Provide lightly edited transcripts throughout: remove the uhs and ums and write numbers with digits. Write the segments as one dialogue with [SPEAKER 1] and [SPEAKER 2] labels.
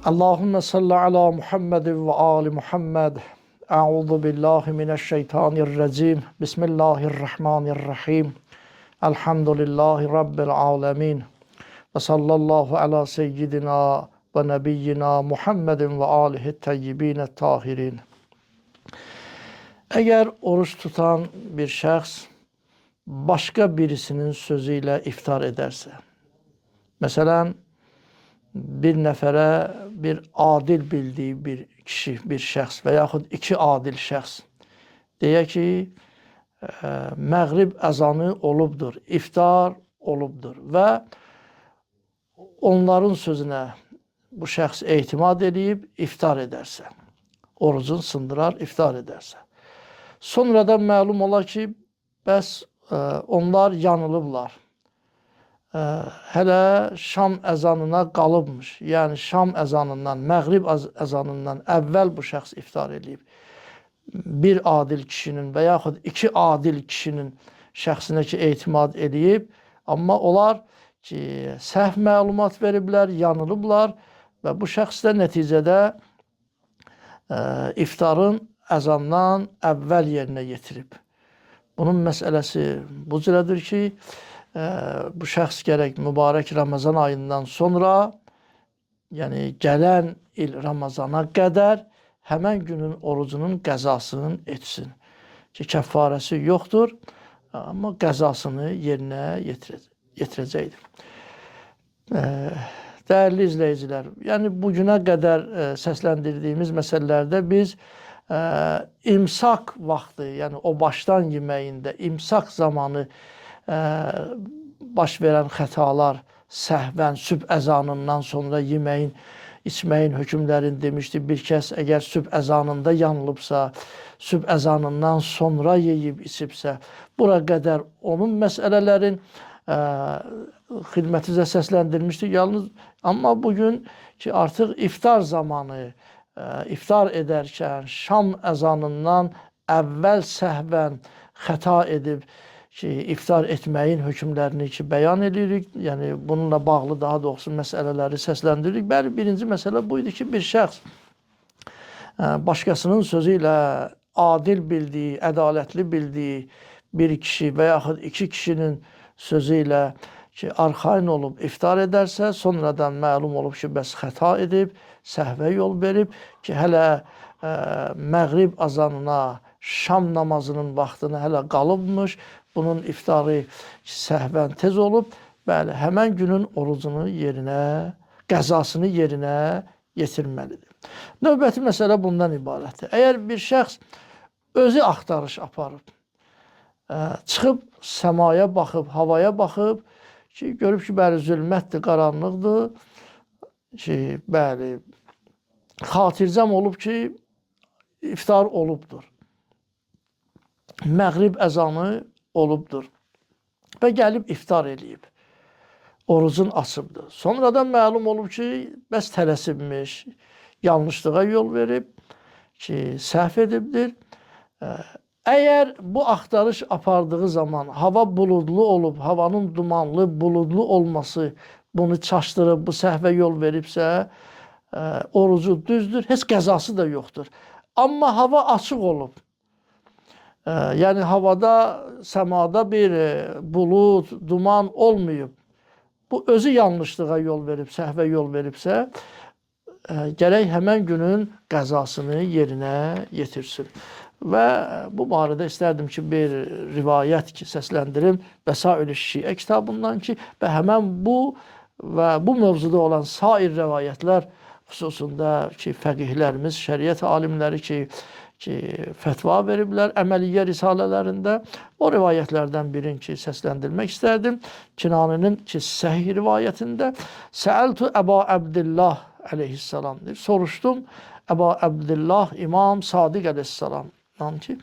[SPEAKER 1] Allahümme salli ala Muhammed ve ali Muhammed. Euzu billahi mineşşeytanirracim. Bismillahirrahmanirrahim. Elhamdülillahi rabbil alamin. Ve sallallahu ala seyyidina ve nebiyyina Muhammedin ve alihi tayyibin tahirin. Eğer oruç tutan bir şəxs başqa birisinin sözü ilə iftar ederse, mesela bir nəfərə bir adil bildiyi bir kişi, bir şəxs və yaxud iki adil şəxs deyə ki, məğrib əzanı olubdur, iftar olubdur və onların sözünə bu şəxs etimad eləyib iftar edərsə, orucun sındırar, iftar edərsə. Sonradan məlum olar ki, bəs onlar yanılıblar. Hələ şam əzanına qalıbmış. Yəni şam əzanından, məğrib əzanından əvvəl bu şəxs iftar eləyib. Bir adil kişinin və yaxud iki adil kişinin şəxsinə ki etimad eləyib, amma onlar ki səhv məlumat veriblər, yanılıblar və bu şəxs də nəticədə iftarın əzandan əvvəl yerinə yetirib. Bunun məsələsi bu cürədir ki, bu şəxs gərək mübarək Ramazan ayından sonra, yəni gələn il Ramazana qədər həmən günün orucunun qəzasını etsin. Ki, kəffarəsi yoxdur, amma qəzasını yerinə yetirəcəkdir. Dəyərli izləyicilər, yəni bugünə qədər səsləndirdiyimiz məsələlərdə biz imsak vaxtı, yəni o başdan yeməyində imsak zamanı baş verən xətalar, səhvən, sübh əzanından sonra yeməyin, içməyin hökmlərini demişdi. Bir kəs əgər sübh əzanında yanılıbsa, sübh əzanından sonra yeyib içibsə, bura qədər onun məsələlərin xidmətinizə səsləndirmişdik. Yalnız amma bugün ki artıq iftar zamanı, iftar edərkən şam əzanından əvvəl səhvən xəta edib ki, iftar etməyin hökmlərini ki bəyan edirik. Yəni bununla bağlı daha doğrusu məsələləri səsləndiririk. Bəli, birinci məsələ bu idi ki, bir şəxs başqasının sözü ilə adil bildiyi, ədalətli bildiyi bir kişi və yaxud iki kişinin sözü ilə ki, arxayın olub iftar edərsə, sonradan məlum olub ki, bəs xəta edib, səhvə yol verib ki, hələ məğrib azanına, şam namazının vaxtına hələ qalıbmış, bunun iftarı səhvən tez olub, bəli, həmən günün orucunu yerinə, qəzasını yerinə yetirməlidir. Növbəti məsələ bundan ibarətdir. Əgər bir şəxs özü axtarış aparıb, çıxıb səmaya baxıb, havaya baxıb ki, görüb ki, bəli, zülmətdir, qaranlıqdır, ki, bəli, xatircəm olub ki, iftar olubdur. Məğrib əzanı olubdur və gəlib iftar eləyib. Orucun açıbdır. Sonradan məlum olub ki, bəs tələsibmiş, yanlışlığa yol verib ki, səhv edibdir. Əgər bu axtarış apardığı zaman hava buludlu olub, havanın dumanlı, buludlu olması bunu çaşdırıb, bu səhvə yol veribsə, orucu düzdür, heç qəzası da yoxdur. Amma hava açıq olub, yəni havada, səmada bir bulud, duman olmayıb, bu özü yanlışlığa yol verib, səhvə yol veribsə, gərək həmən günün qəzasını yerinə yetirsin. Və bu barədə istərdim ki, bir rivayət ki, səsləndirim Vəsail-i Şiə kitabından ki, və həmən bu və bu mövzuda olan sair rivayətlər xüsusunda ki, fəqihlərimiz, şəriət alimləri ki fətva veriblər əməliyyə risalələrində, o rivayətlərdən birini ki, səsləndirmək istərdim. Kinaninin ki, səhih rivayətində Səəltu Əba Əbdillah əleyhissalam deyir. Soruşdum Əba Əbdillah İmam Sadiq əleyhissalamdan ki,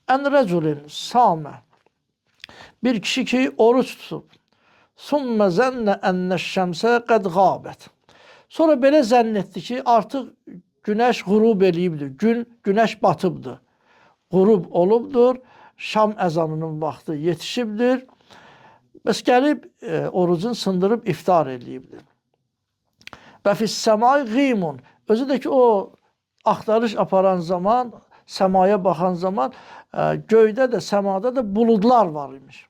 [SPEAKER 1] ən rəculin samə, bir kişi ki, oruç tutub, sümmə zənnə ənəş-şəmsə qəd qabət. Sonra belə zənn etdi ki, artıq günəş qürub eləyibdir, günəş batıbdır, qürub olubdur, şam əzanının vaxtı yetişibdir. Bəs gəlib orucun sındırıb iftar eləyibdir. Və fis-səmai qimun. Özü də ki, o axtarış aparan zaman, səmaya baxan zaman göydə də, səmada da buludlar var imiş.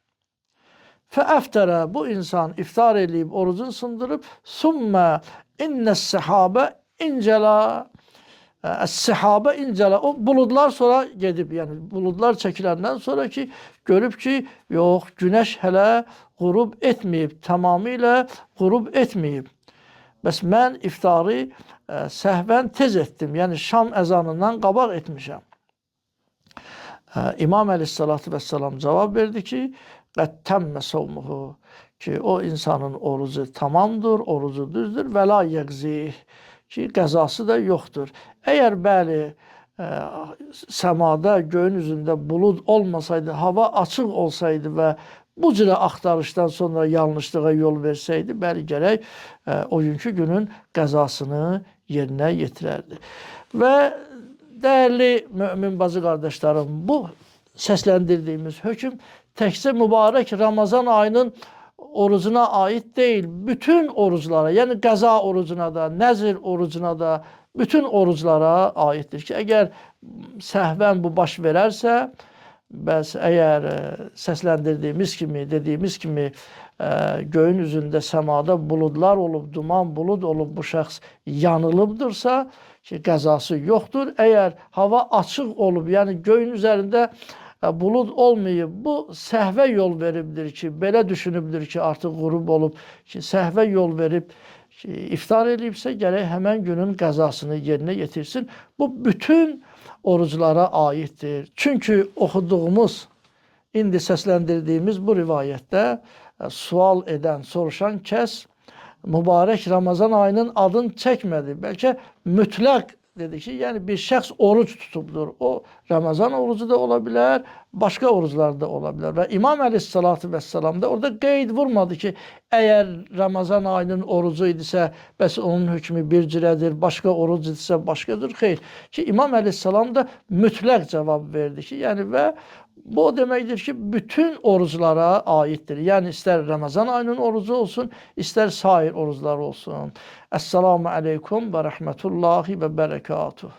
[SPEAKER 1] Fəəftərə, bu insan iftar eləyib, orucunu sındırıb, sümmə innəs-səhabə incəla, əs-səhabə incəla, o buludlar sonra gedib, yəni buludlar çəkiləndən sonra ki, görüb ki, yox, günəş hələ qürub etməyib, tamamilə qürub etməyib. Bəs mən iftarı səhvən tez etdim, yəni şam əzanından qabaq etmişəm. İmam əleyhissalatu vesselam cavab verdi ki, qəd təmmə savmuhu, ki o insanın orucu tamamdır, orucu düzdür və la yəqzih, ki qəzası da yoxdur. Əgər bəli, səmada, göyün üzündə bulud olmasaydı, hava açıq olsaydı və bu cürə axtarışdan sonra yanlışlığa yol versəydi, bəli gərək o günkü günün qəzasını yerinə yetirərdi. Və dəyərli mömin bacı qardaşlarım, bu səsləndirdiyimiz hökm təkcə mübarək Ramazan ayının orucuna ait deyil, bütün oruclara, yəni qəza orucuna da, nəzir orucuna da, bütün oruclara aiddir ki, əgər səhvən bu baş verərsə, bəs əgər səsləndirdiyimiz kimi, dediyimiz kimi göyün üzündə, səmada buludlar olub, duman bulud olub, bu şəxs yanılıbdırsa ki, qəzası yoxdur. Əgər hava açıq olub, yəni göyün üzərində bulud olmayıb, bu səhvə yol veribdir ki, belə düşünübdür ki, artıq qürub olub ki, səhvə yol verib ki, iftar eləyibsə, gərək həmən günün qəzasını yerinə yetirsin. Bu bütün oruclara aiddir. Çünki oxuduğumuz, indi səsləndirdiyimiz bu rivayətdə sual edən, soruşan kəs mübarək Ramazan ayının adını çəkmədi. Bəlkə mütləq dedi ki, yəni bir şəxs oruc tutubdur. O Ramazan orucu da ola bilər, başqa oruclar da ola bilər. Və İmam əleyhissalatu vesselam da orada qeyd vurmadı ki, əgər Ramazan ayının orucu idisə, bəs onun hökmü bir cürədir, başqa oruc idisə başqadır. Xeyr, ki İmam əleyhissalam da mütləq cavab verdi ki, yəni və bu o deməkdir ki, bütün oruclara aiddir. Yəni istər Ramazan ayının orucu olsun, istər sair oruclar olsun. Əssalamu aleykum və rəhmətullahi və bərəkatuhu.